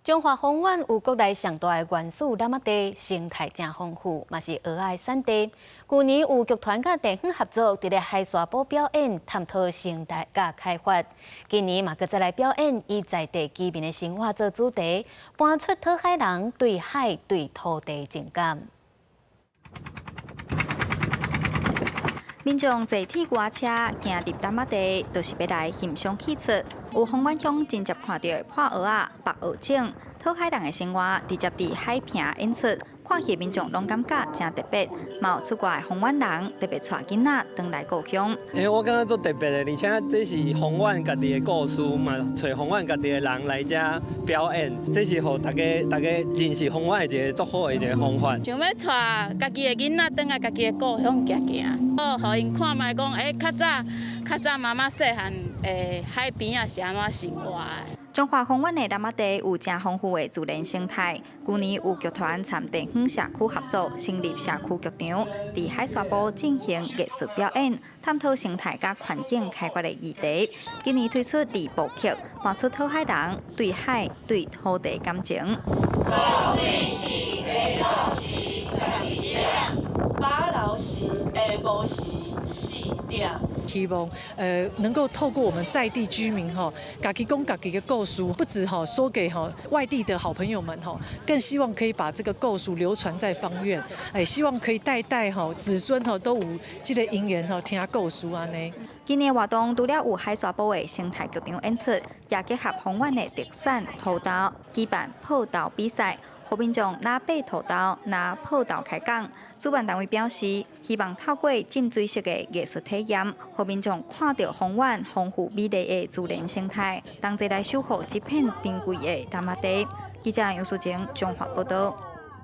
彰化芳苑有國內上大的原始湳仔地，生態誠豐富，嘛是蚵仔的產地。舊年有劇團佮地方合作，佇咧海沙埔表演，探討生態佮開發。今年嘛閣再來表演，以在地居民的生活做主題，搬出討海人對海對土地情感。民眾坐鐵牛仔車行入湳仔地，就是欲來欣賞戲出。有芳苑鄉真濟看著破蚵仔、縛蚵種，討海人的生活直接佇海坪演出，看戲民眾攏感覺誠特別。嘛有出外的芳苑人特別帶囡仔轉來故鄉。欸，我感覺足特別的，而且這是芳苑家己的故事嘛，揣芳苑家己的人來遮表演，這是予大家大家認識芳苑的一個足好的一個方法。想欲帶家己的囡仔轉來家己的故鄉行行，好，予𪜶看覓講，欸，較早較早媽媽細漢的海邊仔是按怎生活的。彰化芳苑的湳仔地有誠豐富的自然生態。舊年有劇團參地方社區合作，成立社區劇場，佇海沙埔進行藝術表演，探討生態佮環境開發的議題。今年推出二部曲，搬出討海人對海對土地感情。下晡時12點，飽流時下晡時4點。希望能夠透過我們在地居民吼，家己講家己的故事，不止吼說給吼外地的好朋友們吼，更希望可以把這個故事流傳在芳苑，哎，希望可以代代吼子孫吼都有這個因緣吼聽故事按呢。今年活動除了有海沙埔的生態劇場演出，也結合芳苑的特產土豆，舉辦破豆比賽。予民眾拿爬土豆、拿破豆開講。主辦單位表示，希望透過浸水式的藝術體驗，予民眾看著芳苑豐富美麗的自然生態，同齊來守護這片珍貴的湳仔地。記者楊淑晴彰化報導。